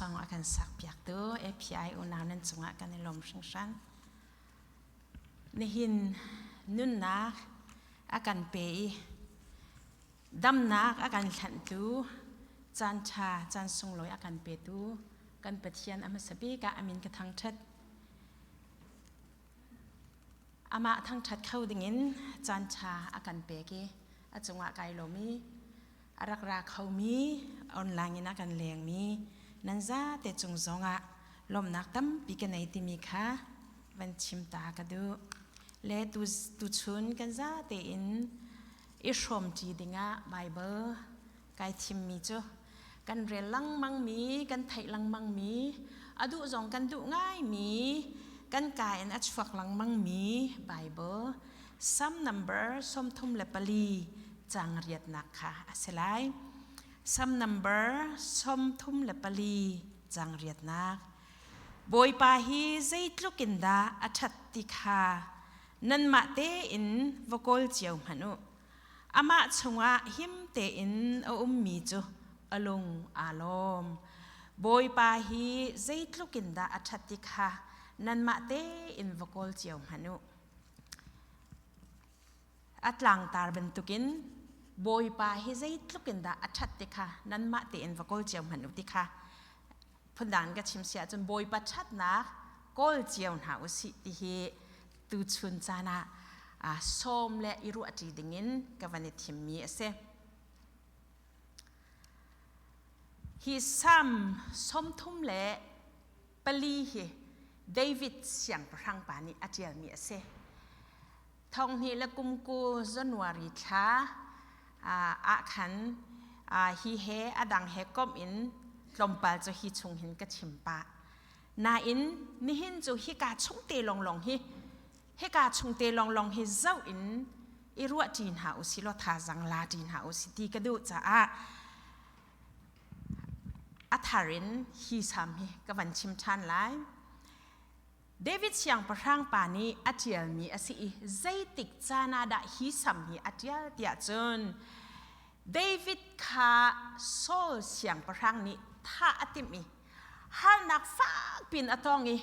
Song a kan sak piaktu API unau nan cungah kan i lawm hringhran. Nihin nunnak a kan pe i damnak a kan hlanhtu caan ṭha caan sunglawi a kan petu kan Pathian a hmasa bik ah a min ka thangṭhat. Amah thangṭhat kho dingin caan ṭha a kan pek i a cungah kai lawm i a rak ra khomi online in a kan lengmi nan zate cung zongah lawmhnak tampi ka nei timi kha van chim ta ka duh. Le tuchun kan zate in i hrawmṭi dingah Bible kai thimmi cu kan rel lengmangmi, kan theih lengmangmi, a duh zong kan duh ngaimi, kan ka in a chuak lengmangmi Bible Psalm number 34 cang riatnak kha a si lai. Psalm number 34 cang riatnak. Bawipa hi zeitluk in dah a ṭhat ti kha nanmah tein va kawl cio hmanh u. Amah chungah him tein a ummi cu a lung aa lawm. Bawipa hi zeitluk in dah a ṭhat ti kha nanmah tein va kawl cio hmanh u. A tlangtar bantukin Bawipa hi zeitluk in dah a ṭhat ti kha nanmah tein va kawl cio hmanh u ti kha phundang in ka chim si ahcun Bawipa ṭhatnak kawl cio hna u sih ti hi tuchun caan ah sawm le i ruahṭi dingin ka van i thimmi a si. Hi Salm 34 hi David siangpahrang pa nih a ṭialmi a si. Thong hnih le kum ku January thla ah khan hi he a dang he komh in tlawmpal cu hi chung hin ka chim pah. Nain nihin cu hika chung te lawnglawng hi hika chung te lawnglawng hi zoh in i ruahṭi hna usih law thazaang la ṭi hna usih ti ka duh caah a thar in hi sam hi ka van chim ṭhan lai. David siangpahrang pa nih a ṭialmi a si i zeitik caan ah dah hi sam hi a ṭial tiah cun David kha Saul siangpahrang nih thah a timh i harnak fakpin a tong i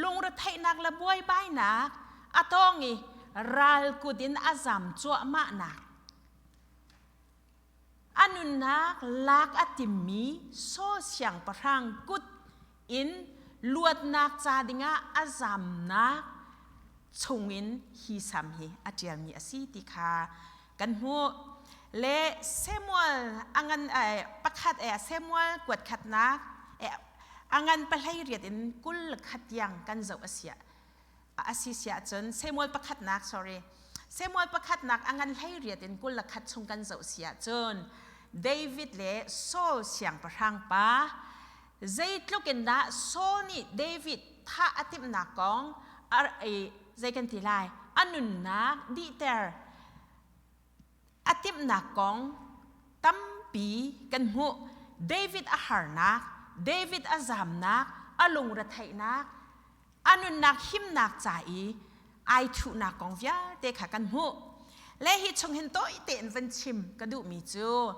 lungretheihnak le buaibainak a tong i ral kut in a zam cuahmahnak a nunnak lak a timmi Saul siangpahrang kut in luatnak ca dingah a zamnak chungin hi sam hi a ṭialmi a si ti kha kan hmuh. Le Samuel a ngan pakhat Samuel kuat khatnak a ngan pahlei riat in 21 tiang kan zoh a si a si siah cun Samuel pakhatnak sorry Samuel pakhatnak a ngan hlei riat in 21 chung kan zoh si ahcun David le Saul siangpahrang pa zeitluk in dah Saul nih David thah a timhnak kong zei kan ti lai a nunnak dihter a timhnak kong tampi kan hmuh. David a harnak, David a zamnak, a lungretheihnak, a nunnak himnak ca i ai thuhnak kong vialte kha kan hmuh. Le hi chung hin tawi tein van chim ka duhmi cu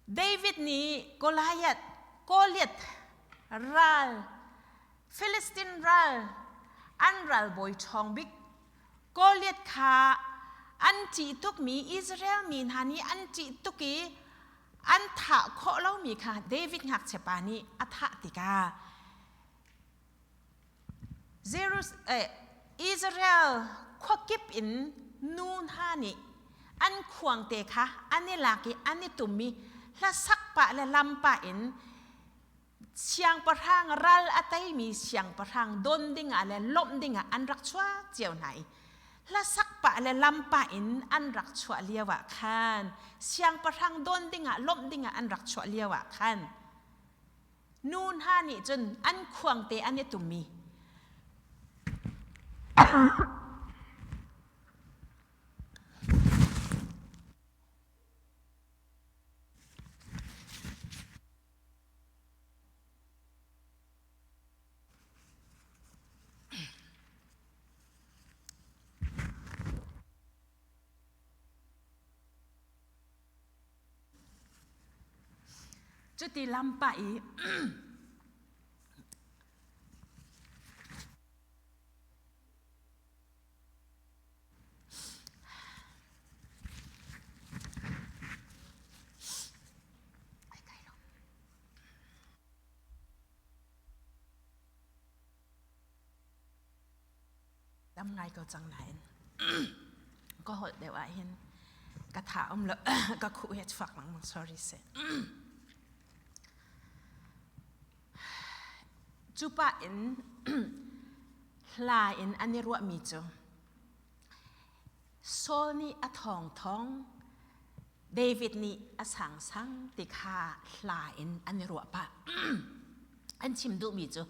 David nih Goliath, Goliath ral, Philistine ral, an ralbawi ṭhawng bik Goliath kha an ṭih tukmi Israel mi hna nih an ṭih tuk i an thah khawh lomi kha David ngakchiapa nih a thah tikah Israel khuakip in nu hna nih an khuangte kha an i lak i an i tum i hlasak pah le lam pah in siangpahrang ral a teimi siangpahrang don dingah le lawmh dingah an rak chuak cio hna i hlasak pah le lam pah in an rak chuah lio ah khan siangpahrang don dingah lawmh dingah an rak chuah lio ah khan nu hna nih cun an khuangte an i tummi Cuti lampa i Dam ngai ko cang nain ka holh deuh ah hin ka tha um lo ka khuh hi a chuak lengmang sorry si. Cu pah in hla in an i ruahmi cu Saul nih a thawngthawng David nih a sangsang ti kha hla in an i ruah pah. An chim duhmi cu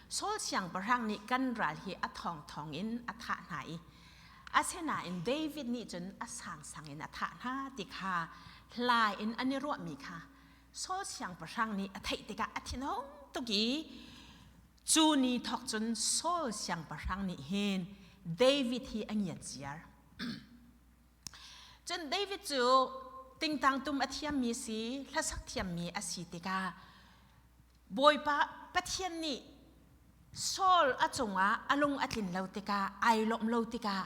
Saul siangpahrang nih kan ral hi a thawngthawng in a thah hna i asinain David nih cun a sangsang in a thah hna ti kha hla in an i ruahmi kha Saul siangpahrang nih a theih tikah a thinhung tuk i cu ni thawk cun Saul siangpahrang nih hin David hi a ngiat ziar. Cun David cu tingtang tum a thiammi si, hlasak thiammi a si tikah Bawipa Pathian nih Saul a cungah a lung a tlin lo tikah ai lawmh lo tikah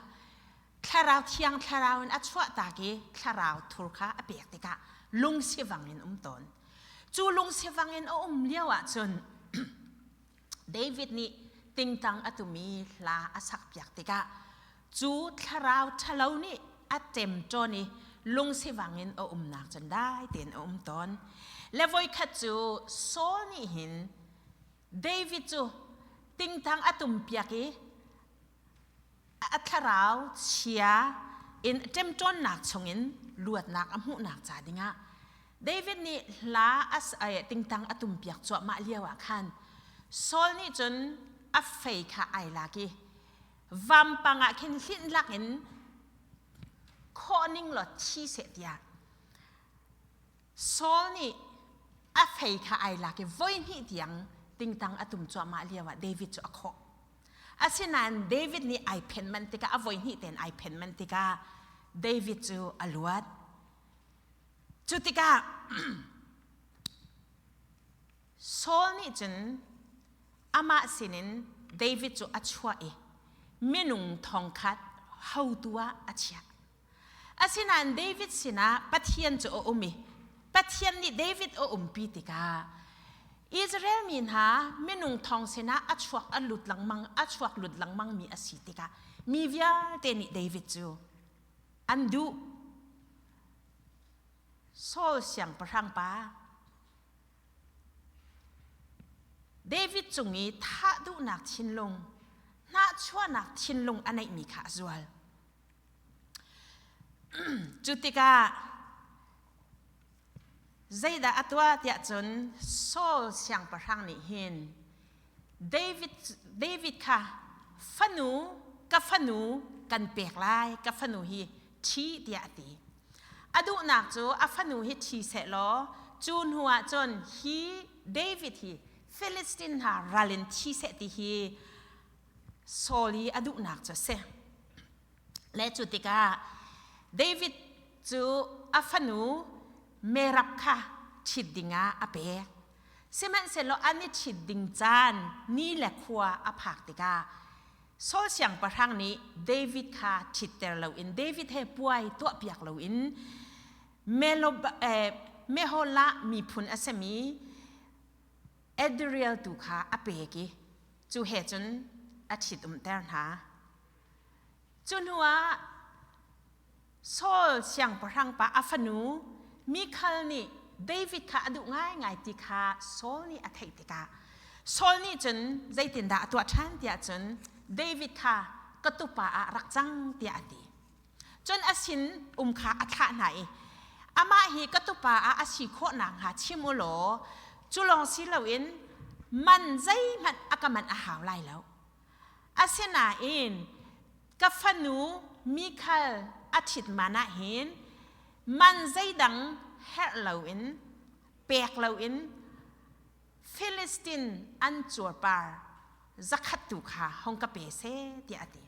thlarau thiang thlarau in a chuahtak i thlarau thur kha a pek tikah lungsivang in um tawn. Cu lungsivang in a um lio ahcun David nih tingtang a tumi hla a sakpiak tikah cu thlarau ṭhalo nih a ṭemṭawn i lungsivang in a umnak cun dai tein a um tawn. Le voikhat cu Saul nih hin David cu tingtang a tumpiak i a thlarau chia in ṭemṭawnnak chungin luatnak a hmuhnak ca dingah David nih hla as tingtang a tumpiak cuahmah lio ah khan Saul nih cun a fei kha ai lak i vampang ah khin hlinh lak in khawh ning law thi seh tiah Saul nih a fei kha ai lak i voihnih tiang tingtang a tum cuahmah lio ah David cu a khawh. Asinain David nih ai phen manh tikah a voihnih tein ai phen manh tikah David cu a luat. Cu tikah Saul nih cun amah sinin David cu a chuah i minung thongkhat hotu ah a chiah. Asinain David sinah Pathian cu a um i Pathian nih David a umpi tikah Israel mi hna minung thong sinah a chuak a lut lengmang a chuak lut lengmang mi a si tikah mi vialte nih David cu an duh. Saul siangpahrang pa David cung i thah duhnak thinlung hnahchuahnak thinlung a neihmi kha a zual. Cu tikah zeidah a tuah tiah cun Saul siangpahrang nih hin David, David kha fanu ka fanu kan pek lai ka fanu hi ṭhi tiah a ti. A duhnak cu a fanu hi ṭhi seh law cu hnu ah cun hi David hi Philistine hna ral in thi seh ti hi Saul i a duhnak cu a si. Le cu tikah David cu a fanu Merab kha ṭhit dingah a pek. Sihmanhsehlaw an i ṭhit ding caan ni le khua a phak tikah Saul siangpahrang nih David kha ṭhitter loin David he puai tuahpiak loin Meholah miphun a simi Adriel tu kha a pek i cu he cun a ṭhitumter hna. Cu hnuah Saul siangpahrang pa a fanu Mikhal nih David kha a duh ngaingai ti kha Saul nih a theih tikah Saul nih cun zeitindah a tuah ṭhan tiah cun David kha ka tupa ah rak cang tiah a ti. Cun a sin um kha a thlah hna i amah hi ka tupa ah a si khawh nakhnga chim u law cu lawng si loin man zeihmanh a ka manh a hau lai lo. Asinain ka fanu Mikhal a ṭhit man ah hin man zeidang herh loin pek loin Filistin an cuarpar zakhat tu kha hong ka pe seh tiah a ti.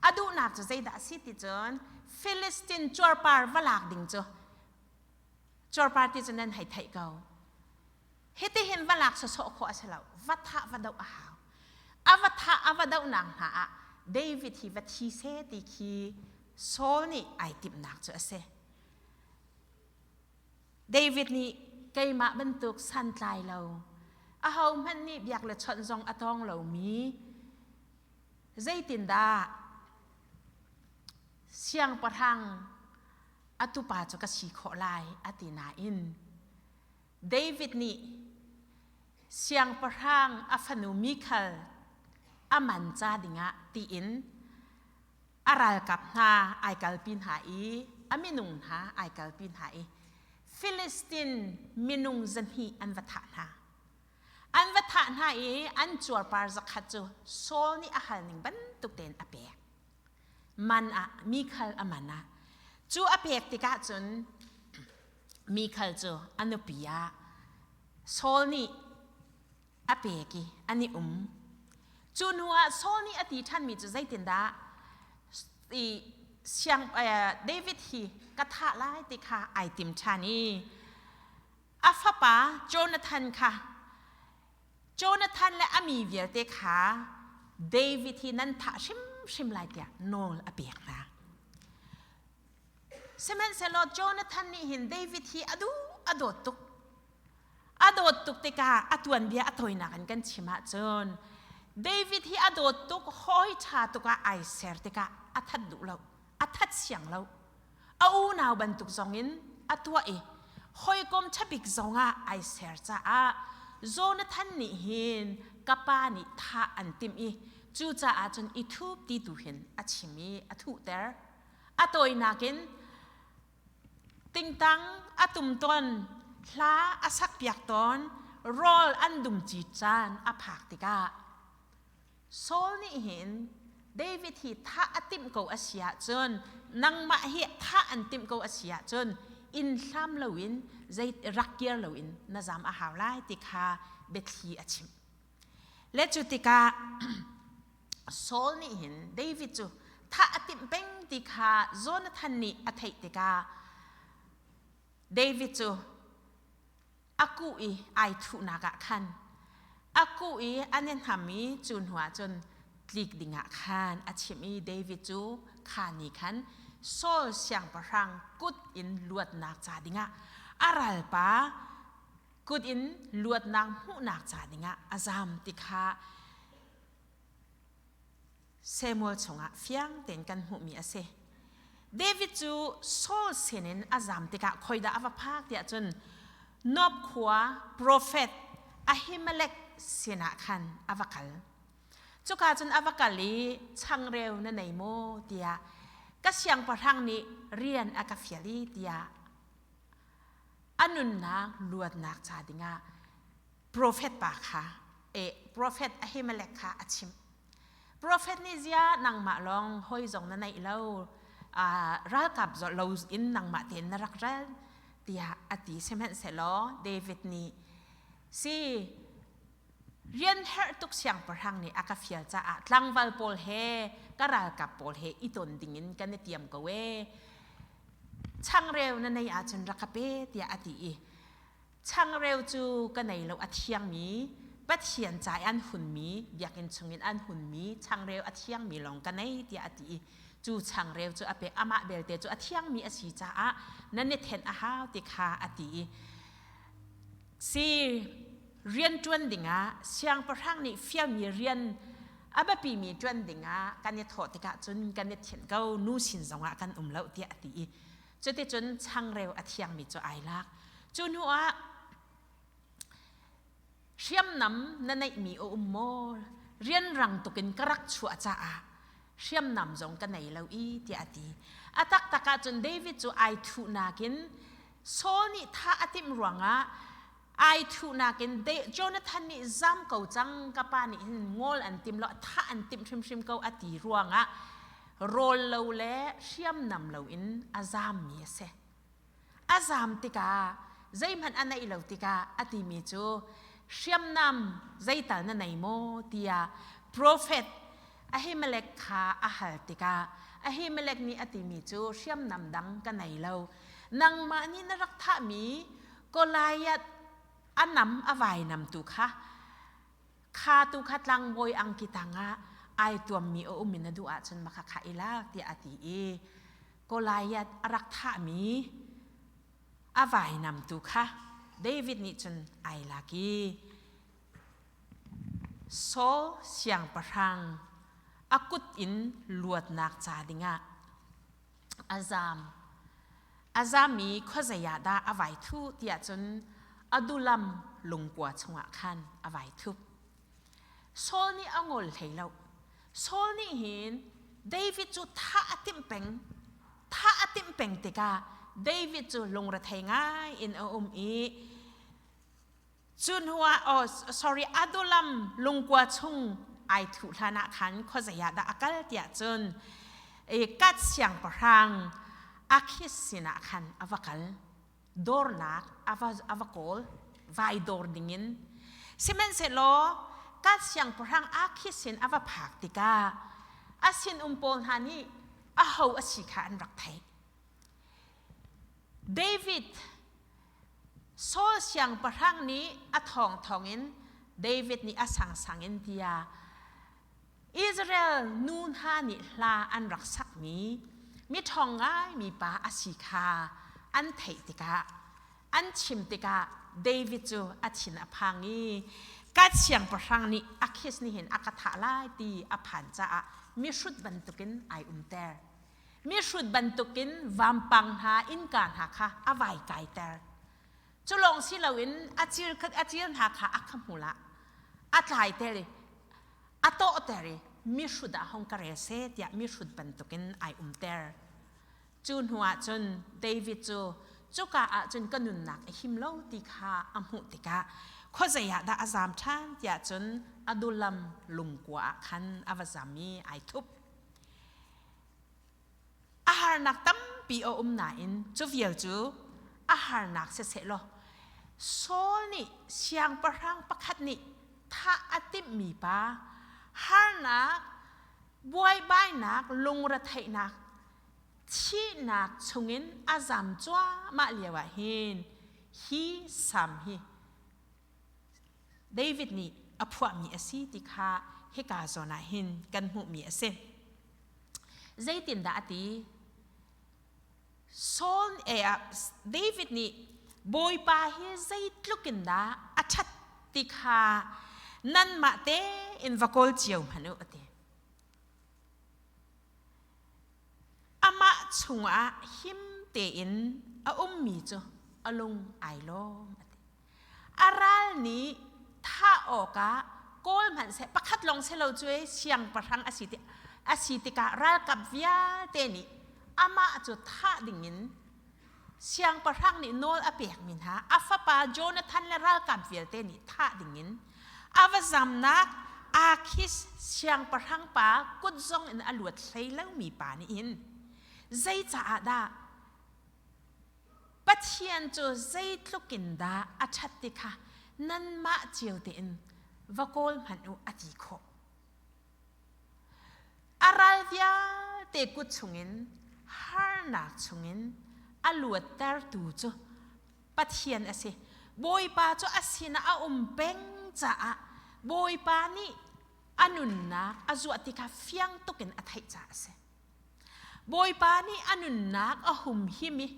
A duhnak cu zeidah a si ti cun Filistin cuarpar va lak ding cu cuarpar ti cu nan hei theih ko. Hitihin va lak sawsawh khawh a si lo. Va thah va doh a hau. A va thah a va dohnak hna ah David hi va thi seh ti khi Saul nih ai timhnak cu a si. David nih keimah bantuk santlai lo, ahohmanh nih biak le chawnh zong a tawng lomi, zeitindah siangpahrang a tupa cu ka si khawh lai a ti nain David nih siangpahrang a fanu Mikhal a man ca dingah tiin a ralkap hna ai kalpi hna i a minung hna ai kalpi hna i Filistin minung zahnih an va thah hna. An va thah hna i an cuarpar zakhat cu Saul nih a hal ning bantuk tein a pek. Man ah Mikhal a man ah cu a pek tikah cun Mikhal cu a nupi ah Saul nih a pek i an i um. Cu hnu ah Saul nih a ti ṭhanmi cu zeitindah i siang David hi ka thah lai ti kha ai tim ṭhan i a fapa Jonathan kha Jonathan le a mi vialte kha David hi nan thah hrimhrim lai tiah nawl a pek hna. Sihmanhsehlaw Jonathan nih hin David hi a duh a dawt tuk. A dawt tuk tikah a tuanbia a tawinak in kan chim ahcun David hi a dawt tuk hawi ṭha tuk ah ai ser tikah a that duh lo, a that siang lo. A unau bantuk zongin a tuah i hawikom ṭhabik zongah ai ser caah Jonathan nih hin ka pa nih thah an timh i cucaah cun i thup ti tu hin a chim i a thuhter. A tawinak in tingtang a tum tawn, hla a sakpiak tawn, rawl an dumci caan a phak tikah Saul nih hin David hi thah a timh ko a si ahcun nangmah hi thah an timh ko a si ahcun inn hlam loin zei rak kir loin na zam a hau lai ti kha biathli a chimh. Le cu tikah Saul nih hin David cu thah a timh peng ti kha Jonathan nih a theih tikah David cu a kuh i ai thuhnak ah khan a kuh i an i hnam i cu hnuah cun tlik dingah khan a chimh i David cu kha ni khan Saul siangpahrang kut in luatnak ca dingah a ralpa kut in luatnak hmuhnak ca dingah a zam ti kha Samuel chungah fiang tein kan hmuhmi a si. David cu Saul sinin a zam tikah khoidah a va phak tiah cun Nob khua profet Ahimelech sinah khan a va kal. Cuka cun a va kal i changreu na nei maw tiah ka siangpahrang nih rian a ka fial i tiah a nunnak luatnak ca dingah profet pa kha e profet Ahimelech kha a chimh. Profet nih zia nangmah lawng hoi zong na neih lo ralkap lo in nangmah tein na rak ral tiah a ti sihmanhsehlaw David nih si rian herh tuk siangpahrang nih a ka fial caah tlangval pawl he ka ralkap pawl he i ton dingin kan i tiam ko e changreu na nei ahcun rak ka pe tiah a ti i changreu cu ka nei lo a thiangmi Pathian ca i an hunmi biakinn chungin an hunmi changreu a thiangmi lawng ka nei tiah a ti i cu changreu cu a pek amah belte cu a thiangmi a si caah nan i thenh a hau ti kha a ti i si rian ṭuan dingah siangpahrang nih fialmi rian a biapimi ṭuan dingah kan i thawh tikah cun kan i thianh ko nu sin zongah kan um lo tiah a ti i cuticun changreu a thiangmi cu ai lak cu hnu ah hriamnam na neihmi a um maw rianrang tukin ka rak chuah caah hriamnam zong ka nei lo i tiah a ti a taktak ahcun David cu ai thuhnak in Saul nih thah a timh ruangah ai thuhnak in Jonathan nih zam ko cang ka pa nih hin ngol an tim lo thah an timh hrimhrim ko a ti ruangah rawl lo le hriamnam lo in a zammi a si. A zam tikah zeihmanh a neih lo tikah a timi cu hriamnam zeital na nei maw tiah profet Ahimelech kha a hal tikah Ahimelech nih a timi cu hriamnam dang ka nei lo nangmah nih na rak thahmi Goliath. A nam a vainam tu kha kha tu kha tlangbawi angki tangah ai tuammi a um in a duh ahcun maka kha i lak tiah a ti i Goliath a rak thahmi a vainam tu kha David nih cun ai lak i Saul siangpahrang a kut in luatnak ca dingah a zam. A zam i khuazei ah dah a vai thuh tiah cun Adullam lungkua chungah khan a vai thup. Saul nih a ngol hlei lo. Saul nih hin David cu thah a timh peng. Thah a timh peng tikah David cu lungrethei ngai in a um i Cu hnuah, oh, sorry, Adullam lungkua chung ai thuh hlan ah khan khuazei ah dah a kal tiah cun Kat siangpahrang Akhis sinah khan a va kal. Dawrnak a va, a va kawl, vai dawr dingin. Sihmanhsehlaw Kat siangpahrang Akhis sin a va phak tikah a sinum pawl hna nih aho a si kha an rak theih. David Saul siangpahrang nih a thawngthawng in David nih a sangsang in tiah Israel nu hna nih hla an rak sakmi miṭhawng ngaimi pa a si kha an theih tikah an chim tikah David cu a thin a phang i Gad siangpahrang nih Akhis nih hin a ka thah lai ti a phan caah mihrut bantukin ai umter. Mihrut bantukin vampang hna innka hna kha a vai kaiter. Cu lawng si loin a cil a cil hna kha a kha hmul ah a tlaiter i a tawhter i mihrut ah hong ka rel seh tiah mihrut bantukin ai umter. Cu hnuah cun David cu cuka ah cun ka nunnak a him lo ti kha a hmuh tikah khuazei ah dah a zaam ṭhan tiah cun Adullam lungkua ah khan a va zam i ai thup. A harnak tampi a um nain cu vial cu a harnak siseh law Saul nih siangpahrang pakhat nih thah a timhmi pa harnak, buaibainak, lungretheihnak, thihnak chungin a zam cuahmah lio ah hin hi sam hi David nih a phuahmi a si ti kha hika zawn ah hin kan hmuhmi a si. Zeitindah a ti? Saul eh, David nih Bawipa hi zeitluk in dah a ṭhat ti kha nanmah tein va kawl cio hmanh u a ti. Amah chungah him tein a ummi cu a lung ai lawm a ti. A ral nih thah awkah kawl hmanh seh pakhat lawng si lo cu siangpahrang a si ti a si tikah ralkap vialte nih amah cu thah dingin siangpahrang nih nawl a pekmi hna a fapa Jonathan le ralkap vialte nih thah dingin a va zamnak Akhis siangpahrang pa kut zong in a luat hlei lomi pa nih hin zeicaah dah Pathian cu zeitluk in dah a ṭhat ti kha nanmah cio tein va kawl hmanh u a ti khawh. A ral vialte kut chungin harnak chungin a luattertu cu Pathian a si. Bawipa cu a sinah a um peng caah Bawipa nih a nunnak a zuah ti kha fiang tuk in a theih caah a si. Bawipa nih a nunnak a humhim i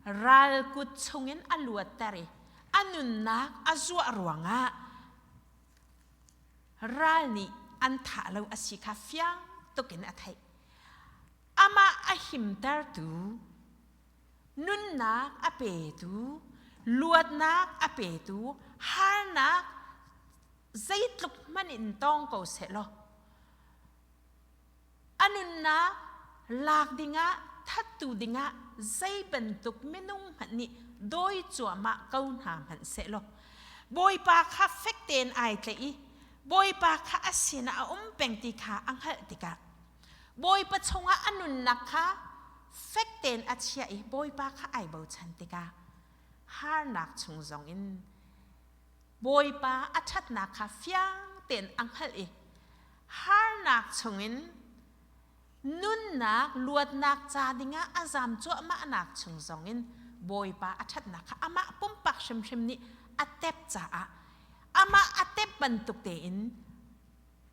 ral kut chungin a luatter i a nunnak a zuah ruangah ral nih an thah lo a si kha fiang tukin a theih. Amah a himtertu, nunnak a petu, luatnak a petu, harnak zeitluk hmanh in tong ko sehlaw a nunnak lak dingah thattu dingah zei bantuk minung hmanh nih dawi cuahmah ko hna hmanh sehlaw Bawipa kha fek tein ai tlaih i Bawipa kha a sinah a um peng ti kha a hngalh tikah Bawipa chungah a nunnak kha fek tein a chiah i Bawipa kha ai bochan tikah harnak chung zongin Bawipa a ṭhatnak kha fiang tein a hngalh i harnak chungin nunnak luatnak ca dingah a zam cuahmahnak chung zongin Bawipa a ṭhatnak kha amah pumpak hrimhrim nih a tep caah amah a tep bantuk tein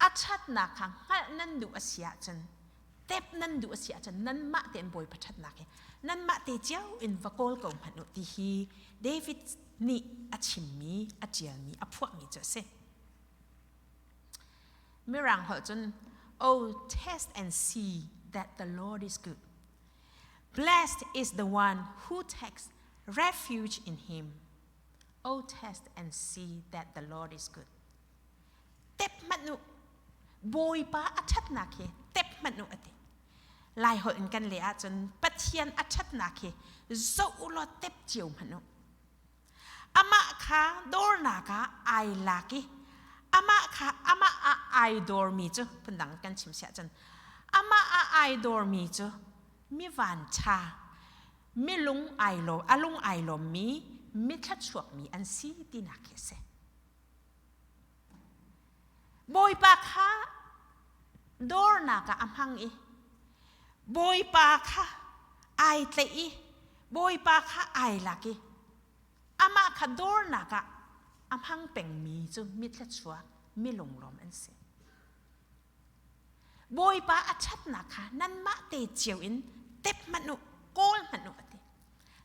a ṭhatnak kha hngalh nan duh a si ahcun tep nan duh a si ahcun nanmah tein Bawipa ṭhatnak hi nanmah te cio in va kawl ko hmanh u ti hi David nih a chimmi, a ṭialmi, a phuahmi cu a si. Mirang holh cun, Oh, taste and see that the Lord is good. Blessed is the one who takes refuge in him. Oh, taste and see that the Lord is good. Tep hmanh u. Bawipa a ṭhatnak hi tep hmanh u a ti. Lai holh in kan leh ahcun Pathian a ṭhatnak hi zoh u law tep cio hmanh u. Amah kha dawrnak ah ai lak i amah kha amah ah ai dawrmi cu phundang kan chim siah cun amah ah ai dawrmi cu mi vanṭha mi lung ai lawm a lung ai lawmmi mi thluachuakmi an si tinak khi a si. Bawipa kha dawrnak ah a hmang i Bawipa kha ai tlaih i Bawipa kha ai lak i amah kha dawrnak ah a hmang pengmi cu mi thluachuak mi lunglawm an si. Bawipa a ṭhatnak kha nanmah te cio in tep hmanh u, kawl hmanh u a ti.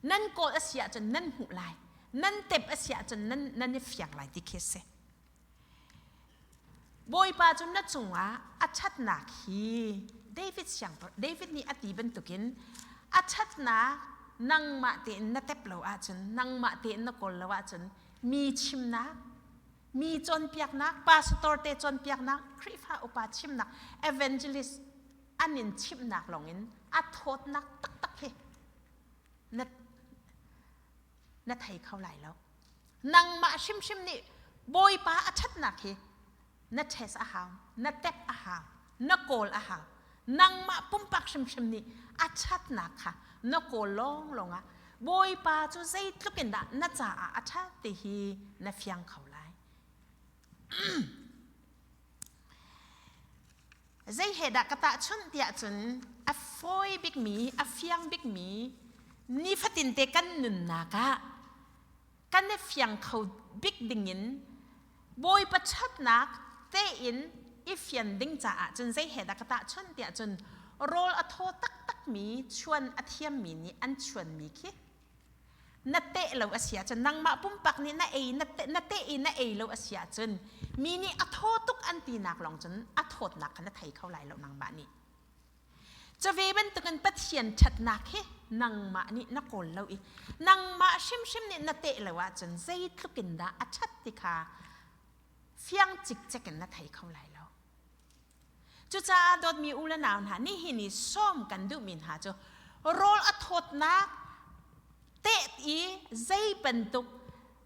Nan kawl a si ahcun nan hmuh lai, nan tep a si ahcun nan, nan i fiang lai ti khi a si. Bawipa cu na cungah a ṭhatnak hi David siangpahrang David nih a ti bantukin a ṭhatnak nangmah tein na tep lo ahcun nangmah tein na kawl lo ahcun mi chimnak mi cawnpiaknak, pastor te cawnpiaknak, Khrihfa upa chimnak, evangelist an in chimhnak lawngin a thawtnak taktak hi na, na thei kho lai lo. Nangmah hrimhrim nih Bawipa a ṭhatnak hi na test a hau, na tep a hau, na kawl a hau. Nangmah pumpak hrimhrim nih a ṭhatnak kha na kawl lawnglawng ah Bawipa cu zeitluk in dah na caah a ṭhat ti hi na fiang kho lai. Zei he dah ka tahchunh tiah cun a fawi bikmi, a fiang bikmi nifatin te kan nunnak ah kan i fiang kho bik dingin Bawipa ṭhatnak tein i fian ding caah cun zei he dah ka tahchunh tiah cun rawl a thaw taktakmi chuan a thiammi nih an chuanmi khi na teh lo a si ahcun nangmah pumpak nih na ei na teh i na ei lo a si ahcun mi nih a thaw tuk an tinak lawng cun a thawtnak kha na thei kho lai lo nangmah nih. Cave bantukin Pathian ṭhatnak hi nangmah nih na kawl lo i nangmah hrimhrim nih na teh lo ahcun zeitluk in dah a ṭhat ti kha fiang cikcek in na thei kho lai lo. Cucaah dawtmi u le nau hna, nihin i sawm kan duhmi hna cu rawl a thawtnak teh i zei bantuk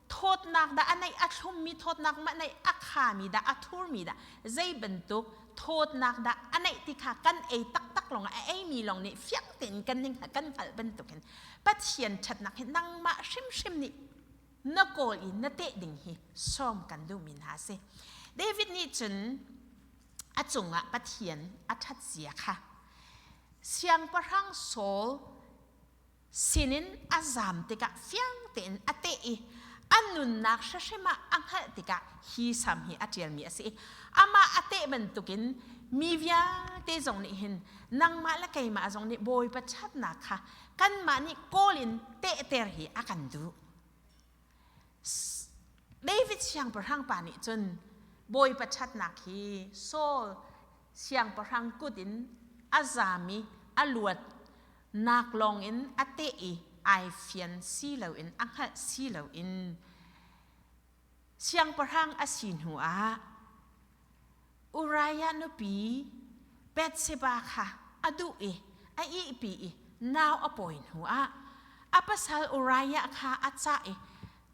thawtnak dah a neih a thlummi thawtnak ma neih a khami dah a thurmi dah zei bantuk thawtnak dah a neih ti kha kan ei taktak lawng a eimi lawng nih fiang tein kan ning kan hngalh bantukin Pathian ṭhatnak hi nangmah hrimhrim nih na kawl i na teh ding hi sawm kan duhmi hna si. David nih cun a cungah Pathian a ṭhat zia kha siangpahrang Saul sinin a zam tikah fiang tein a teh i a nunnak hrimhrim ah a hngalh tikah hi sam hi a ṭialmi a si i amah a teh bantukin mi vialte zong nih hin nangmah le keimah zong nih Bawipa ṭhatnak kha kanmah nih kawl in tehter hi a kan duh. David siangpahrang pa nih cun Bawipa ṭhatnak hi Saul siangpahrang kut in a zam i a luat nak lawngin a teh i ai fian si loin a hngalh si loin siangpahrang a si hnu ah Uriah nupi Bathsheba kha a duh i a ihpi i nau a pawi hnu ah a pasal Uriah kha a cah i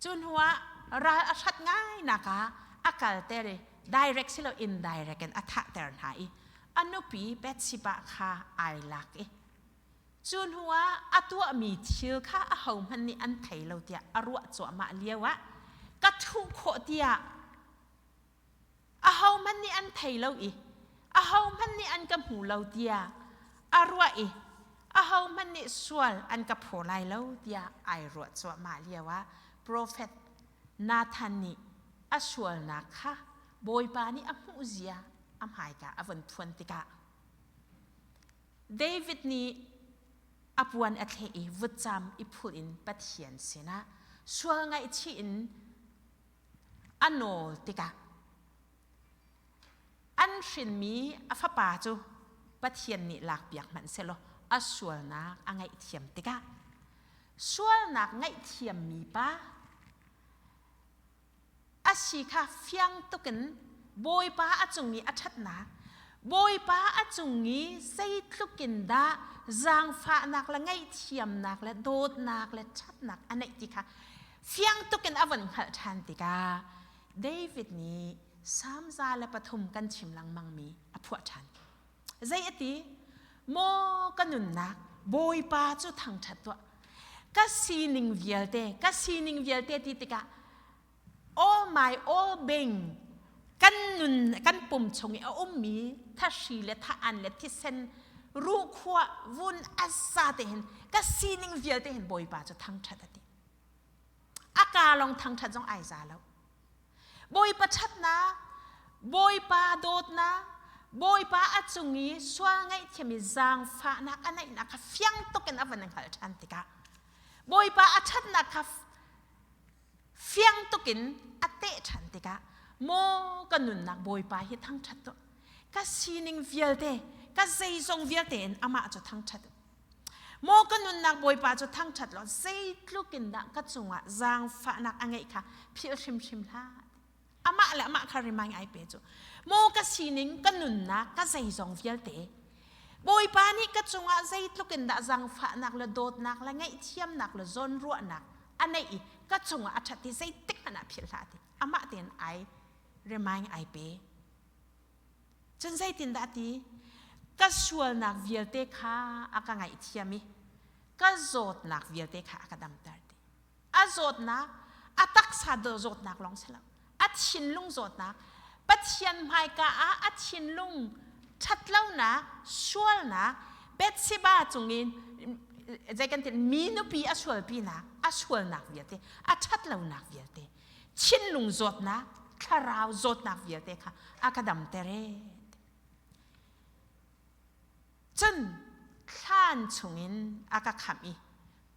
cu hnu ah ral a hrat ngai nak ah a kalter i direct si lo indirect in a thahter hna i a nupi Bathsheba kha ai lak i cu hnu ah a tuahmi thil kha ahohmanh nih an thei lo tiah a ruah cuahmah lio ah ka thuh khawh tiah ahohmanh nih an thei lo i ahohmanh nih an ka hmu lo tiah a ruah i ahohmanh nih sual an ka phaw lai lo tiah ai ruah cuahmah lio ah profet. Nathan nih a sualnak kha Bawipa nih a hmuh zia a hmaika a vun phuan tikah David nih a puan a thleh i vutcam i phul in Pathian sinah sual ngaihchih in a nawl tikah an hrinmi a fapa cu Pathian nih lakpiak hmanh sehlaw a sualnak a ngaihthiam tikah sualnak ngaihthiammi pa a si kha fiang tukin Bawipa a cung i a ṭhatnak Bawipa a cung i zeitluk in dah zaangfahnak le ngaihthiamnak le dawtnak le ṭhatnak a neih ti kha fiang tukin a von hngalh ṭhan tikah David nih Salm 103 kan chim lengmangmi a phuah ṭhan. Zei a ti? Maw ka nunnak Bawipa cu thangṭhat tuah. Ka sining vialte, ka sining vialte ti tikah all my all being kan nun kan pum chung i a ummi thahri le tha-an le thisen ruhkhua vun asa te hin ka sining vialte hin Bawipa cu thangṭhat a ti. A ka lawng thangṭhat zong ai za lo. Bawipa ṭhatnak, Bawipa dawtnak, Bawipa a cung i sual ngaihthiam i zaangfahnak a neihnak kha fiang tuk in a van hngalh ṭhan tikah Bawipa a ṭhatnak kha fiang tuk in a teh ṭhan tikah maw ka nunnak Bawipa hi thangṭhat tuah ka sining vialte ka zeizong vialte in amah cu thangṭhat Maw ka nunnak Bawipa cu thangṭhat law zeitluk in dah ka cungah zaangfahnak a ngeih kha philh hrimhrim hlah. Amah le amah kha remind ai pe cu. Maw ka sining, ka nunnak, ka zeizong vialte Bawipa nih ka cungah zeitluk in dah zaangfahnak le dawtnak le ngaihthiamnak le zawnruahnak a neih i ka cungah a ṭhat i zeitik hmanh ah philh hlah ti. Amah tein ai remind ai pe. Cun zeitindah a ti? Ka sualnak vialte kha a ka ngaihthiam i ka zawtnak vialte kha a ka damter ti. A zawtnak, a taksa zawtnak lawng si lo, a thinlung zawtnak, Pathian hmaika ah a thinlung ṭhatlonak, sualnak, Bethsheba cungin zei kan ti mi nupi a sualpinak, a sualnak vialte, a ṭhatlonak vialte, thinlung zawtnak, thlarau zawtnak vialte kha a ka damter ee. Cun thlan chungin a ka khamh i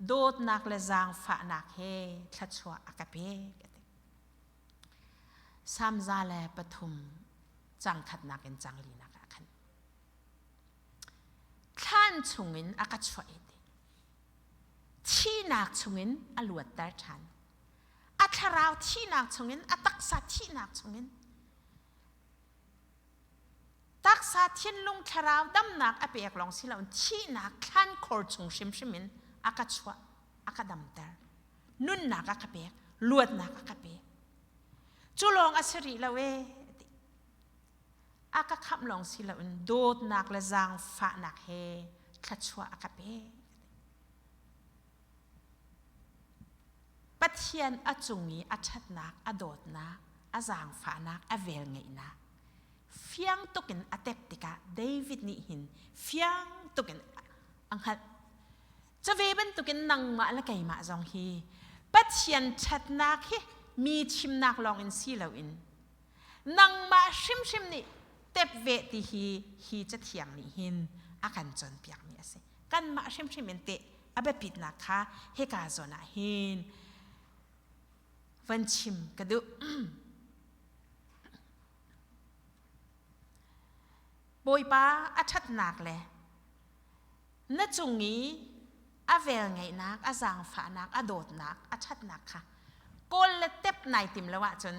dawtnak le zaangfahnak he thluachuah a ka pek. Salm 103 cang khatnak in cang linak ah khan thlan chungin a ka chuah i thihnak chungin a luatter ṭhan. A thlarau thihnak chungin, a taksa thihnak chungin, taksa thinlung thlarau damnak a pek lawng si loin thihnak thlankhor chung hrimhrim in a ka chuah, a ka damter. Nunnak a ka pek, luatnak a ka pek. Cu lawng a si rih lo ee. A ka khamh lawng si loin dawtnak le zaangfahnak he thluachuah a ka pek. Pathian a cung i a ṭhatnak, a dawtnak, a zaangfahnak, a velngeihnak fiang tuk in a tep tikah David nih hin fiang tuk in a hngalh. Cu ve bantukin nangmah le keimah zong hi Pathian ṭhatnak hi mi chimnak lawng in si loin nangmah hrimhrim nih tep ve ti hi hi cathiang nih hin a kan cawnpiakmi a si. Kanmah hrimhrim in teh a biapitnak kha hika zawn ah hin van chim ka duh. Bawipa a ṭhatnak le na cung i a velngeihnak, a zaangfahnak, a dawtnak, a ṭhatnak kha kawl le tep nai tim lo ahcun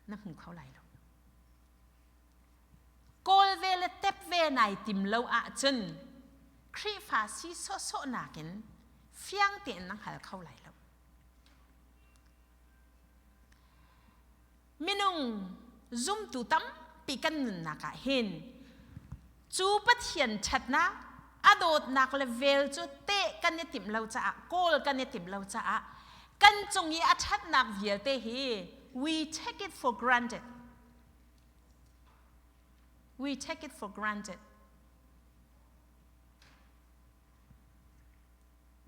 na hmu kho lai lo. Kawl ve le tep ve nai tim lo ahcun Khrihfa si sawhsawh nakin fiang tein na hngal kho lai lo. Minung zumtu tampi kan nunnak ah hin cu Pathian ṭhatnak, a dawtnak le vel cu teh kan i timh lo caah, kawl kan i timh lo caah kan cung i a ṭhatnak vialte hi we take it for granted. We take it for granted.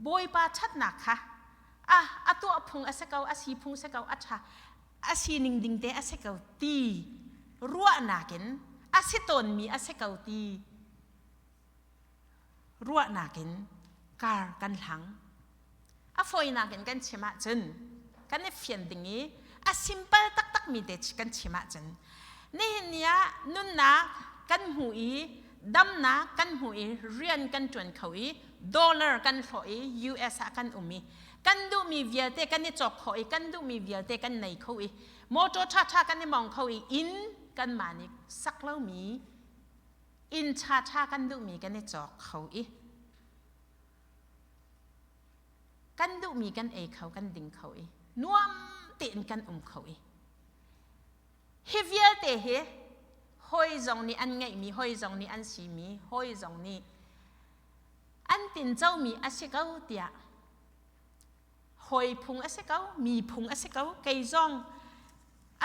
Bawipa ṭhatnak kha. Ah, a tuah phung a si ko, a si phung si ko, a ṭha, a sining ding te a si ko ti ruahnak in a si tawnmi a si ko ti ruahnak in kar kan hlang. A fawinak in kan chim ahcun kan i fian ding i a simple taktakmi te kan chim ahcun nihin ni ah nunnak kan hmu i damnak kan hmu i rian kan ṭuan kho i dollar kan hlawh i US ah kan um i kan duhmi vialte kan i cawk khawh i kan duhmi vialte kan nei kho i motor ṭhaṭha kan i mong kho i inn kanmah nih sak lomi inn ṭhaṭha kan duhmi kan i cawk kho i kan duhmi kan ei kho kan ding kho i nuam tein kan um kho i hi vialte hi hawi zong nih an ngeihmi hawi zong nih an simi hawi zong nih an tincomi a si ko tiah hawi phung a si ko mi phung a si ko kei zong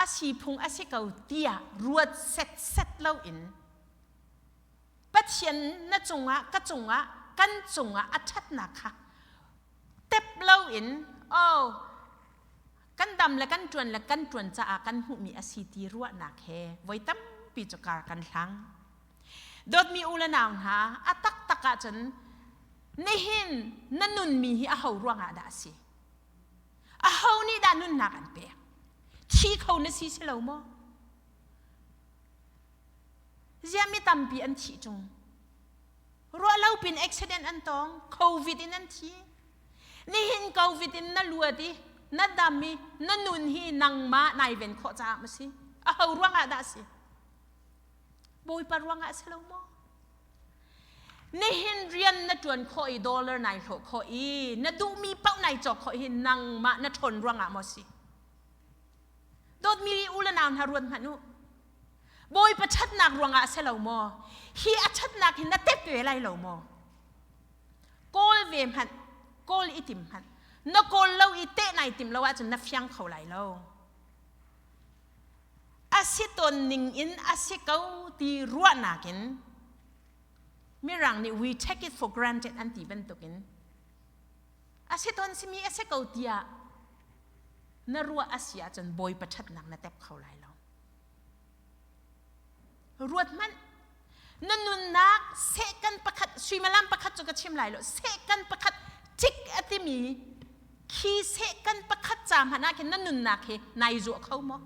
a si phung a si ko tiah ruat setset loin Pathian na cungah ka cungah kan cungah a ṭhatnak kha tep loin oh kan dam le kan ṭuan le kan ṭuan caah kan hmuhmi a si ti ruahnak he voi tampi cu kar kan hlang. Dawtmi u le nau hna, a taktak ahcun nihin na nunmi hi aho ruangah dah a si? Aho nih dah nunnak an pek? Thi kho na si si lo maw? Ziah mi tampi an thih ṭung? Ruah lo pin accident an tong, COVID in an thi. Nihin COVID in na luat i na dam i na nun hi nangmah nai ven khawh caah ma si? Aho ruangah dah si? Bawipa ruangah si lo maw? Nihin rian na ṭuan khawh i dollar nai hlawh khawh i na duhmi paoh nai cawk khawh hi nangmah na ṭhawn ruangah maw si? Dawtmi u le nau hna ruat hmanh u. Bawipa ṭhatnak ruangah a si lo maw? Hi a ṭhatnak hi na tep ve lai lo maw? Kawl ve hmanh, kawl i tim hmanh. Na kawl lo i teh nai tim lo ahcun na fiang kho lai lo. A si tawn ning in a si ko ti ruahnak in Mirang nih we take it for granted an ti bantukin a si tawn simi a si ko tiah na ruah a si ahcun Bawipa ṭhatnak na tep kho lai lo. Ruat hmanh na nunnak sehkan pakhat suimilam pakhat cu ka chim lai lo sehkan pakhat tik a timi khi sehkan pakhat ca hmanh ah khin na nunnak hi nai zuah kho maw?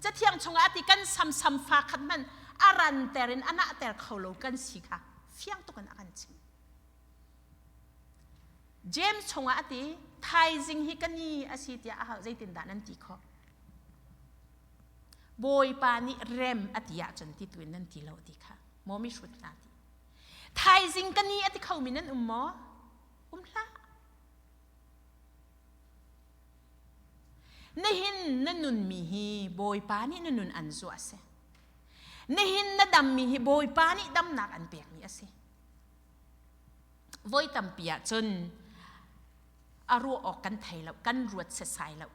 Cathiang chungah a ti kan samsam fa khat hmanh a ranter in a nahter kho lo kan si kha fiang tuk in a kan chim. James chungah a ti thaizing hi ka ni a si tiah a hal zeitindah nan ti khawh Bawipa nih rem a ti ahcun ti tuin nan ti lo ti kha maw mi hrut hna ti thaizing ka ni a ti khomi nan um maw um hlah nihin na nunmi hi Bawipa nih na nun an zuah a si nihin na dammi hi Bawipa nih damnak an pekmi a si Voi tampi ahcun a ruah awk kan thei lo, kan ruat setsai lo.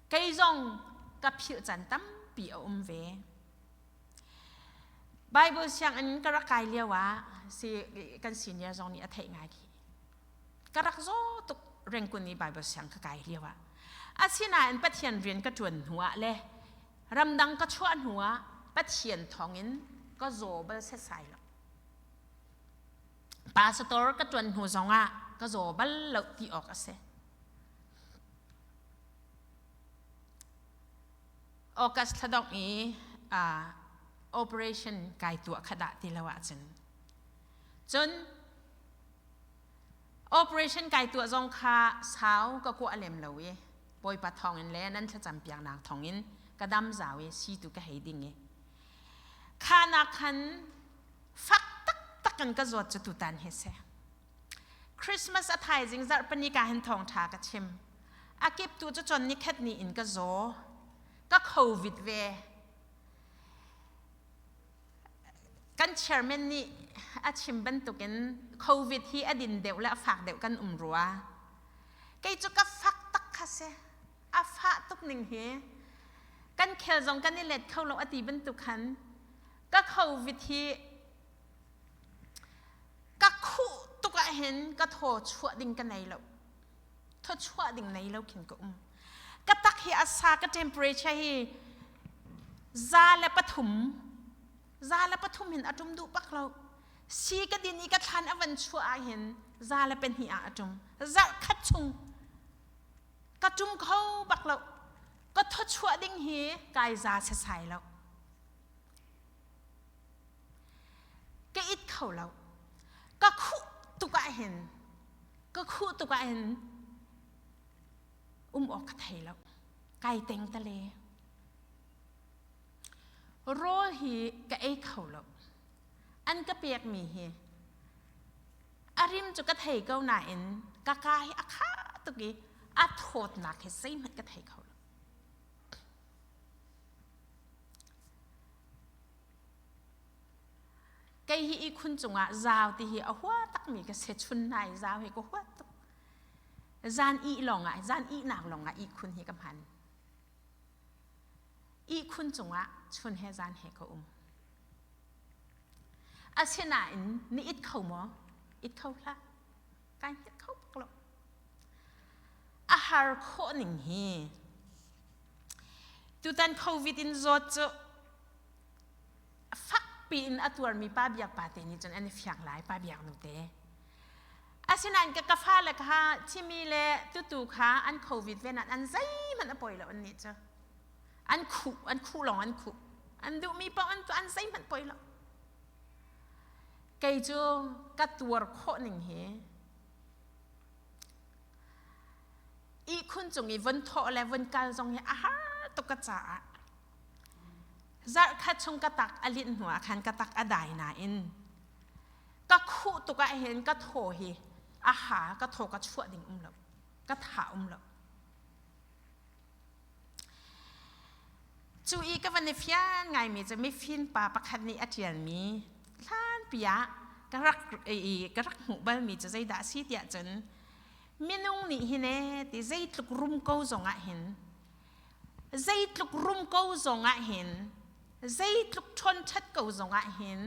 Kei zong ka philh caan tampi a um ve. Bible sianginn ka rak kai lio ah si kan senior zong nih a theih ngai khi. Ka rak zaw tuk Rengkun i Bible siang ka kai lio ah. Asinain Pathian rian ka ṭuan hnu ah le ramdang ka chuah hnu ah Pathian thawngin ka zaw bal setsai lo. Pastor ka ṭuan hnu zongah ka zaw bal lo ti awk a si. August thla dongh i uh, operation kai tuah kha dah ti lo ahcun. Cun operation kai tuah zong kha sau ka kuah lem lo i Bawipa thawngin le nan thlacam piaknak thawngin ka dam zau i si tu ka hei ding i kha nak khan fak taktak in ka zawt cu tutan hi si. Christmas a thaizing zarhpini ka hin thawngṭha ka chim. A kip tu cu chon ni khat ni in ka zaw. Ka COVID ve. Kan chairman nih a chim bantukin COVID hi a din deuh le a fak deuh kan um rua. Kei cu ka fak tak kha si. A fah tuk ning hi. Kan khel zong kan i let kho lo a ti bantuk khan ka covid hi ka khuh tuk ah hin ka thaw chuah ding ka nei lo. Thawchuah ding nei lo khin ka um. Ka tak hi a sa ka temperature hi 103 103 hin a ṭum duh bak lo. Si ka din i ka thlan a van chuah ah hin 102 ah a ṭum. Zarh khat chung ka ṭum kho bak lo. Ka thawchuah ding hi kai za sesai lo. Ka it kho lo. Ka khuh tuk ah hin ka khuh tuk ah hin um awk ka thei lo. Kai teng tale. Rawl hi ka ei kho lo. An ka pekmi hi a rim cu ka thei ko nain ka ka hi a kha tuk i a thawtnak hi zeihmanh ka thei kho lo. Kei hi ihkhun cungah zau ti hi a hua takmi ka si chun nai zau hi ka hua tuk. Zan ih lawngah zan ihnak lawngah ihkhun hi ka hman. Ihkhun cungah chun he zan he ka um. Asinain ni it kho maw? It kho hlah. Kai hngilh kho bak lo. A har khawh ning hi tutan COVID in zawt cu fakpi in a tuarmi pa biak pa te nih cun an i fiang lai pa biak nu te. Asinain ka ka fale kha chimi le tutu kha an COVID ve nain an zeihmanh a poi lo an nih cu. An khuh an khuh lawng an khuh. An duhmi paoh an tuah an zeihmanh poi lo. Kei cu ka tuar khawh ning hi ihkhun cung i von thawh le von kal zong hi a har tuk ka caah zarh khat chung ka tak a linh hnu ah khan ka tak a dai nain ka khuh tuk ah hin ka thaw hi a ha ka thaw ka chuah ding um lo ka tha um lo Cu i ka van i fian ngaimi cu mifim pa pakhat nih a ṭialmi hlanpi ah ka rak i ka rak hmuh balmi cu zeidah a si tiah cun minung nih hin ee ti zeitluk rum ko zongah hin zeitluk rum ko zongah hin zeitluk ṭhawn ṭhat ko zongah hin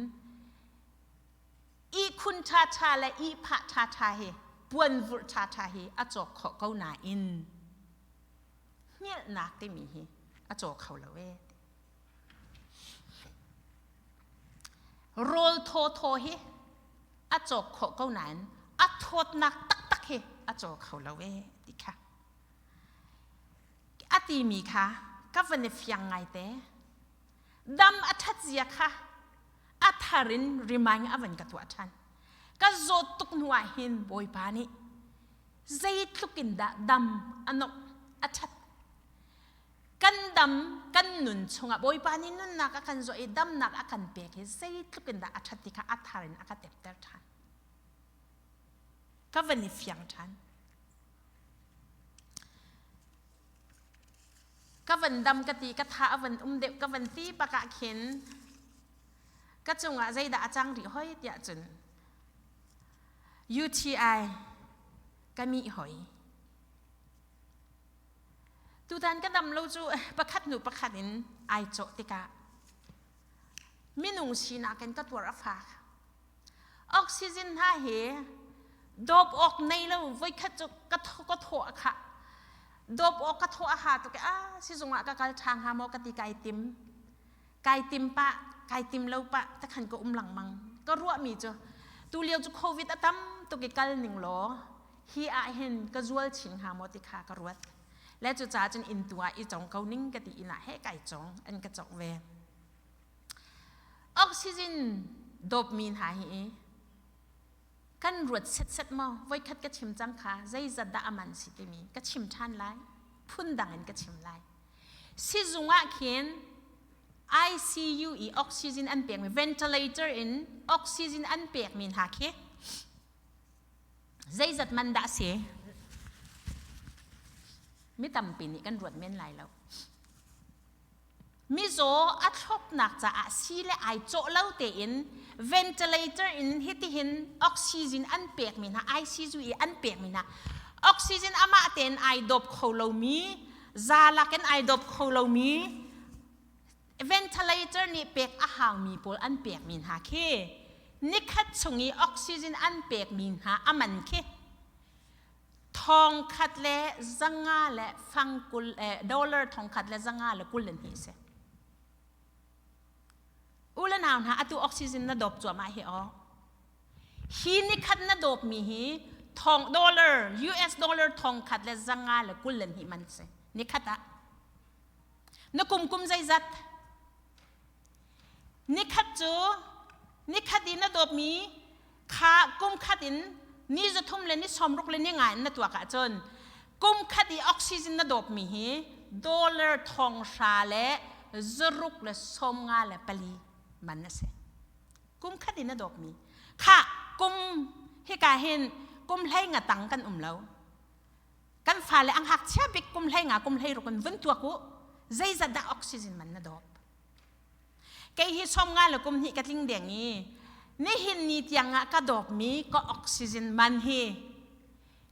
ihkhun ṭhaṭha le ihphah ṭhaṭha hi puanvurh ṭhaṭha hi a cawk khawh ko nain hngilhnak timi hi a caw kho lo ee. Rawl thawthaw hi a cawk khawh ko nain a thawtnak taktak hi a caw kho lo ee ti kha. A timi kha ka van i fiang ngaite. Dam a ṭhat zia kha a thar in remind a van ka tuah ṭhan. Ka zawt tuk hnu ah hin Bawipa nih zeitluk in dah dam a nok a ṭhat kan dam kan nun chungah Bawipa nih nunnak a kan zuah i damnak a kan pek hi zeitluk in dah a ṭhat ti kha a thar in a ka tepter ṭhan ka van i fiang ṭhan ka van dam ka ti ka tha a van um deuh ka van ti bak ah khin ka cungah zeidah a cang rih hoi tiah cun UTI ka mih hoi. Tutan ka dam lo cu pakhat hnu pakhat in ai cawh tikah minung sinak in ka tuar a fak. Oxygen hna hi dawp awk nei lo voikhat cu ka ka thaw a khah. Dawp awk ka thaw a ha tuk i ah sizung ah ka kal ṭha hnga maw ka ti kai tim. Kai tim pah, kai tim lo pah takhan ka um lengmang. Ka ruahmi cu tulio cu COVID a tam tuk i kal ning law hi ah hin ka zual chin hnga maw ti kha ka ruat. Le cucaah cun inn tu ah i cong ko ning ka ti inn ah he kai cong an ka congh ve. Oxygen dawpmi hna hi kan ruat setset maw voikhat ka chim cang kha zeizat dah a man si timi ka chim ṭhan lai phundang in ka chim lai. Sizung ah khin ICU i oxygen an pekmi ventilator in oxygen an pekmi hna khi zeizat man dah si? Mi tampi nih kan ruat men lai lo. Mizaw a thlopnak caah si le ai cawh lo tein ventilator in hitihin oxygen an pekmi hna ICU i an pekmi hna oxygen amah tein ai dawp kho lomi zalak in ai dawp kho lomi ventilator nih pek a haumi pawl an pekmi hna khi nikhat chung i oxygen an pekmi hna a man khi. Thong khat le zanga le fang kul eh, dollar thong khat le zanga le kul le hnih si. U le nau hna atu oxygen na dawp cuahmah hi aw. Hi nikhat na dawp mi hi thong dollar US dollar thong khat le zanga le kul le hnih man si. Nikhat ah. Na kum kum zeizat? Nikhat cu nikhat i na dawpmi kha kum khat in ni zathum le ni sawmruk le ni nga in na tuak ahcun kum khat i oxygen na dawpmi hi dollar thong hra le zaruk le sawmnga le pali man a si. Kum khat in na dawpmi. Kha kum hika hin kum hlei nga tang kan um lo. Kan fale ang ngakchia bik kum hlei nga kum hlei ruk in vun tuak u zeizat dah oxygen man na dawp. Kei hi sawmnga le kum hnih ka tling deng i nihin ni tiang ah ka dawpmi ka oxygen man hi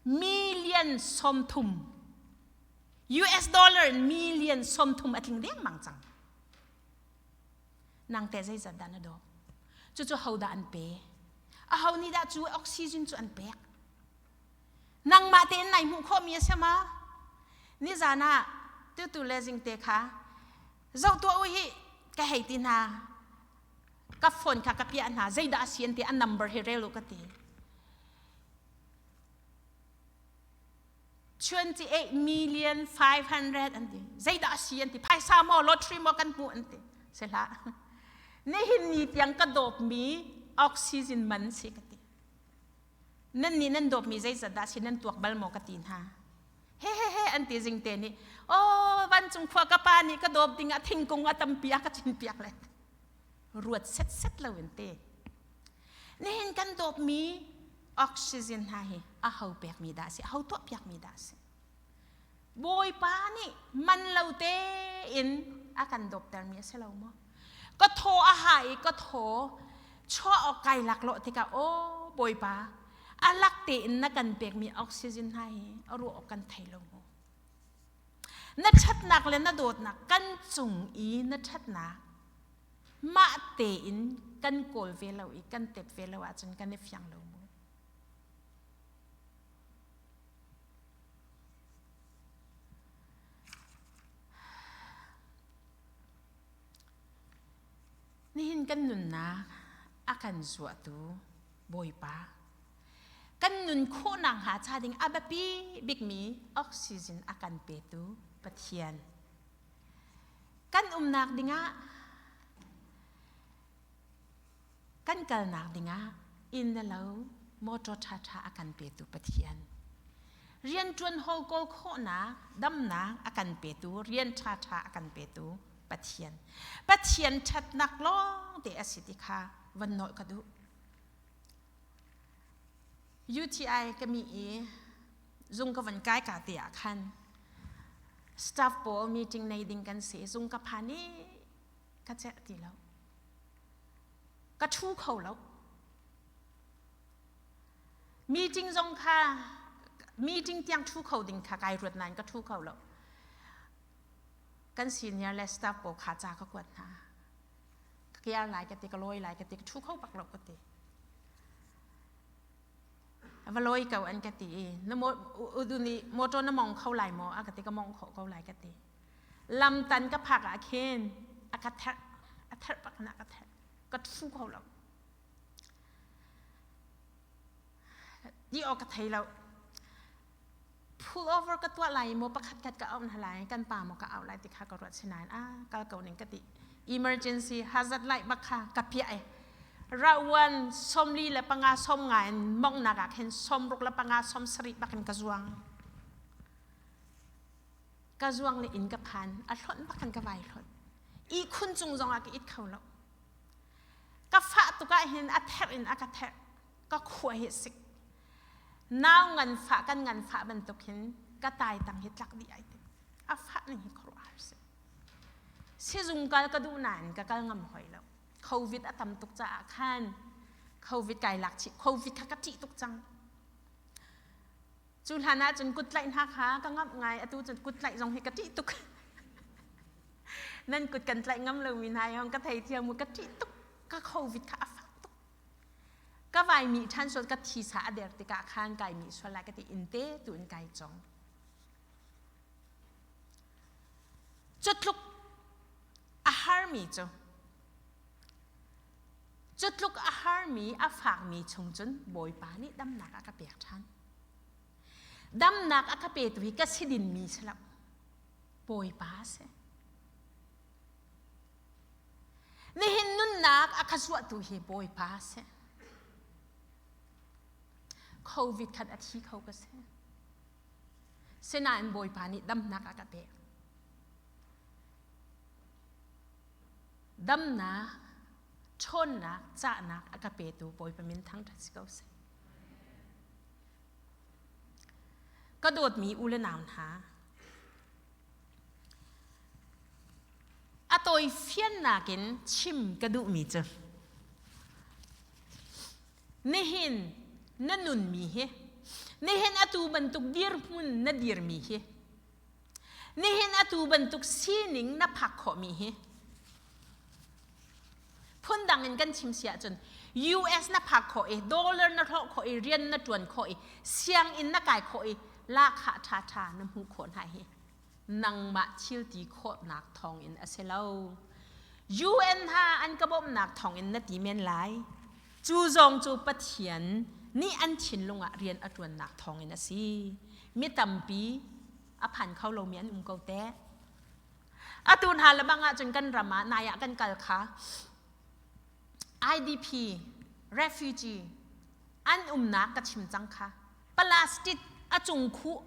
million 30 US dollar in million 30 a tling dengmang cang. Nang te zeizat dah na dawp? Cucu ho dah an pe? Aho nih dah cu oxygen cu an pek? Nangmah tein nai hmuh khawhmi a si ma? Nizan ah tutu le zingte kha zoh tuah u hi ka hei ti hna ka phone kha ka piah hna zeidah a si an ti a number hi rel u ka ti 28 million 500 an ti zeidah a si an ti phaisa maw lottery maw kan hmuh an ti si hlah nihin ni tiang ka dawpmi oxygen man si ka ti nan nih nan dawpmi zeizat dah si nan tuak bal maw ka ti hna he he he an ti zing te nih oh vancung khua ka pa nih ka dawp ding ah thingkung a tampi a ka cin piak le ruat set set lo in te nihin kan dawpmi oxygen hna hi a ho pekmi dah si a ho tuah piakmi dah si Bawipa nih man lo tein a kan dawptermi a si lo maw ka thaw a ha i ka thaw chuah awk kai lak lo tikah aw Bawipa a lak tein na kan pekmi oxygen hna hi a ruah awk kan thei lo maw na ṭhatnak le na dawtnak kan cung i na ṭhatnak mah tein kan kawl ve lo i kan tep ve lo ahcun kan i fiang lo mu Nihin kan nunnak a kan zuahtu Bawipa kan nun khawhnak hnga ca ding a biapi bikmi oxygen a kan petu Pathian kan umnak dingah kan kalnak dingah inn le lo motor ṭhaṭha a kan petu Pathian rianṭuan hawl kawl khawhnak damnak a kan petu rian ṭhaṭha a kan petu Pathian Pathian ṭhatnak lawng te a si ti kha van nawl ka duh UTI ka mi i zung ka van kai ka te ah khan staff pawl meeting nei ding kan si zung ka phan i ka celh ti lo ka ṭhu kho lo meeting zong kha meeting tiang ṭhu kho ding kha kai ruat nain ka ṭhu kho lo kan senior le staff pawl kha ca ka kuat hna ka kiar lai ka ti ka lawi lai ka ti ka ṭhu kho bak lo ka ti va lawi ko an ka ti i na udu nih motor na mong kho lai maw a ka ti ka mong kho ko lai ka ti lamtan ka phak ah khin a ka therh a therh bak na ka therh ka ṭhu kho lo ti awk ka thei lo pull over ka tuah lai maw pakhat khat ka auh hna lai kan pa maw ka auh lai ti kha ka ruat sinain a kal ko ning ka ti emergency hazard light bak kha ka piah e rawan somli le panga som nga in mong nak ah khin somruk le panga som sarih bakin ka zuang ka zuang le inn ka phan a hlonh bak khan ka vai hlonh ihkhun cung zong ah ka it kho lo ka fah tuk ah hin a therh in a ka therh ka khua hi sik nau ngan fah kan ngan fah bantuk hin ka tai tang hi tlak dih ai ti a fah ning hi khuaruahhar si sizung kal ka duh nain ka kal ngam hoi lo covid a tam tuk caah khan covid kai lak chih covid kha ka ṭih tuk cang Cu hlan ah cun kut tlaih hna kha ka ngamh ngai atu cun kut tlaih zong hi ka ṭih tuk. Nan kut kan tlaih ngam lomi hna hong ka thei thiam mu ka ṭih tuk ka covid kha a fak tuk. Ka vai mi ṭhan sual ka thisa a der tikah khan kai mi sual lai ka ti inn te tu in kai cong. Cutluk a harmi cu cutluk a harmi a fakmi chung cun Bawipa nih damnak a ka pek ṭhan. Damnak a ka petu hi ka si dinmi si lo. Bawipa a si. Nihin nunnak a ka zuahtu hi Bawipa a si. Covid khan a thi kho ka si. Sinain Bawipa nih damnak a ka pek. Damnak, ṭhawnnak, cahnak a ka petu Bawipa min thangṭhat si ko seh. Ka dawtmi u le nau hna, a tawi fiannak in chim ka duhmi cu nihin na nunmi hi nihin atu bantuk dirhmun na dirmi hi nihin atu bantuk sining na phak khawhmi hi phundang in kan chim si ahcun US na phak khawh i dollar na hlawh khawh i rian na ṭuan khawh i sianginn na kai khawh i lahkhah ṭhaṭha na hmuh khawh hna hi nangmah thil ti khawhnak thawngin a si lo. UN ha an ka bawmhnak thawngin na ti men lai. Cu zong cu Pathian nih an thinlung ah rian a ṭuannak thawngin a si. Mi tampi a phan kho lomi an um ko teh. Atu hna le bang ahcun kan ram ah nai ah kan kal kha IDP refugee an umnak ka chim cang kha plastic a cung khuh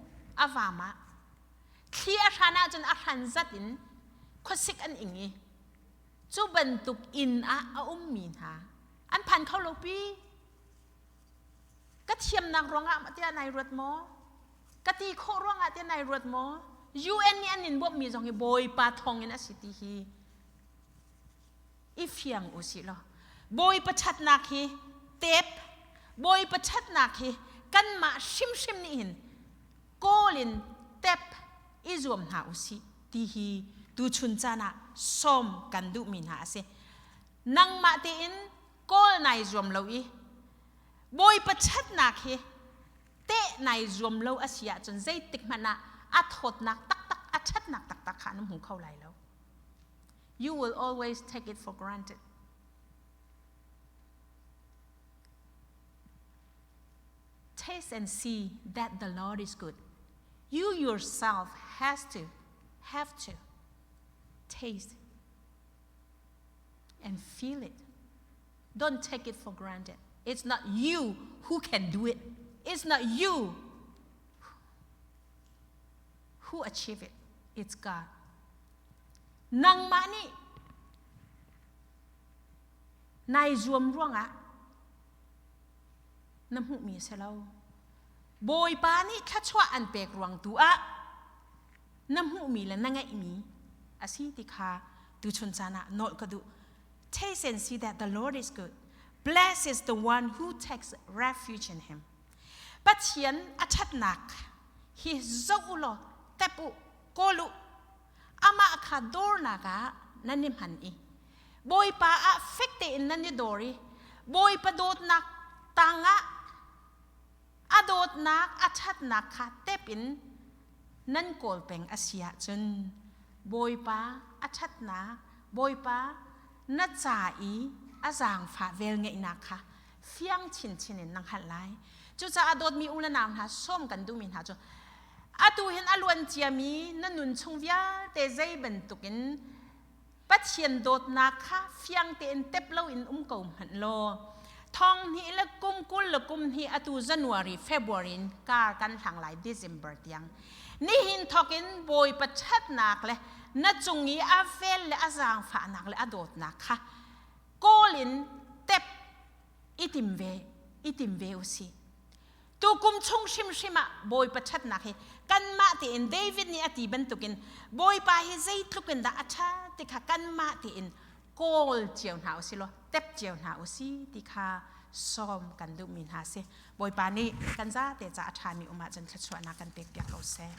a vam ah thli a hran ahcun a hran zat in khuasik an ing i cu bantuk inn ah a ummi hna an phan kho lo pi Ka thiamnak ruangah tiah nai ruat maw? Ka ti khawh ruangah tiah nai ruat maw? UN nih an in bawmhmi zong hi Bawipa thawngin a si ti hi i fiang u sih law Bawipa ṭhatnak hi tep Bawipa ṭhatnak hi kanmah hrimhrim nih hin kawl in tep i zuam hna u sih ti hi tuchun caan ah sawm kan duhmi hna a si. Nangmah tein kawl nai zuam lo i Bawipa ṭhatnak hi teh nai zuam lo a si ahcun zeitik hmanh ah a thawtnak taktak a ṭhatnak taktak kha na hmu kho lai lo. You will always take it for granted. Taste and see that the Lord is good. You yourself has to have to taste and feel it. Don't take it for granted. It's not you who can do it. It's not you who achieve it. It's God. Nangmah nih nai zuam ruangah na hmuhmi a si lo. Bawipa nih thluachuah an pek ruang tu ah na hmuhmi le na ngeihmi a si ti kha tuchun caan ah nawl ka duh. Taste and see that the Lord is good. Blessed is the one who takes refuge in him. Pathian a ṭhatnak hi zoh u law tep u, kawl u. Amah kha dawrnak ah nan i hman i Bawipa ah fek tein nan i dawr i Bawipa dawtnak tangah a dawtnak a ṭhatnak kha tep in nan kawl peng a si ahcun Bawipa a ṭhatnak Bawipa na ca i a zaangfah velngeihnak kha fiang chinchin in na hngalh lai. Cucaah dawtmi u le nau hna sawm kan duhmi hna cu atu hin a luan ciami na nun chung vialte zei bantukin Pathian dawtnak kha fiang tein tep loin um ko hmanh law thong hnih le kum 20 le kum hnih atu January February in kar kan hlang lai December tiang nihin thokin Bawipa ṭhatnak le na cung i a vel le a zaangfahnak le a dawtnak kha kawl in tep i tim ve i tim ve u sih Tukum chung hrimhrim ah Bawipa ṭhatnak hi kanmah tein David nih a ti bantukin Bawipa hi zeitluk in dah a ṭha ti kha kanmah tein kawl cio hna u si law tep cio hna u si ti kha sawm kan duhmi hna si. Bawipa nih kan zate ca a ṭhami um ahcun thluachuahnak kan pek piak ko seh.